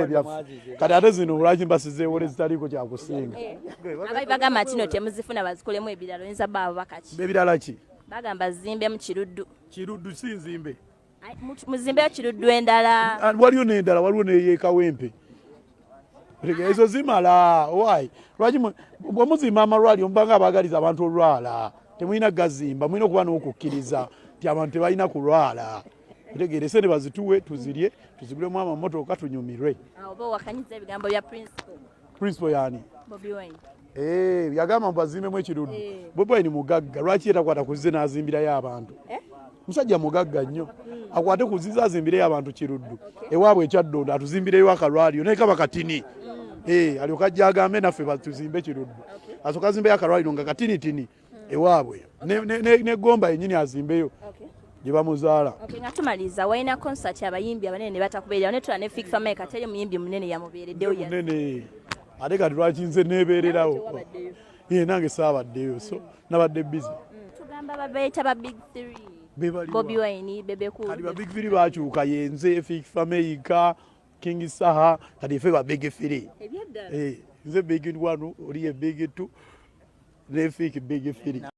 Ebyaffe kati ate zino lwaki mbasizeewo ezitaliiko kyakusinga? Ababi bagamba nti no temuzifuna, bazikolemu ebirala. Oyinza ba ababaka ki? Ebirala ki? Bagamba zimbemu Kiruddu. Kiruddu si nzimbe. Ai, muzimbeyo Kiruddu endala. Ah, waliyo n'endala, waliwo neyekawempe. Ezo zimala. Why? Lwaki bwe muzimba amalwaliro mubanga abaagaliza abantu olwala? Temulina gazimba, mulina okuba n'okukkiriza nti abantu tebalina kulwala. Otegeera? Esente bazituwe, tuzirye, tuzigulemu amamotoka, tunyumirwe. Awo oba owakanyiza ebigambo bya principal. Principal yani? Bobi Wine. Eh, yagamba mbu bazimbemu ekiruddu. Bobi Wine mugagga, lwaki ye takwata kuzize n'azimbirayo abantu? Musajja mugagga nnyo, akwate kuzize azimbireyo abantu Kiruddu ewaabwe ekyaddondo, atuzimbireyo akalwaliro naye kaba katini. Eh, alyoka ajja agambe naffe batuzimbe Kiruddu. Asooka azimbeyo akalwaliro nga katinitini ewaabwe ne Gomba yennyini azimbeyo gye bamuzaala. Okay, nga tumaliriza, walina concert abayimbi abanene ne batakubeererawo, ne tula ne Fik Fameica, teri muyimbi munene yamubeereddewo. Munene ate kati lwaki nze neebeererawo? Tewabaddeyo. Ye nange saabaddeyo, so nabadde busy. Tugamba babeeta ba Big Three. Be baliwa? Bobi Wine, Bebe Cool. Kati ba Big Three bakyuka, yenze Fik Fameica, King Saha, kati ife ba Big Three. Ebyaddala. Eh, nze big one, oli ye big two, ne Fik big three.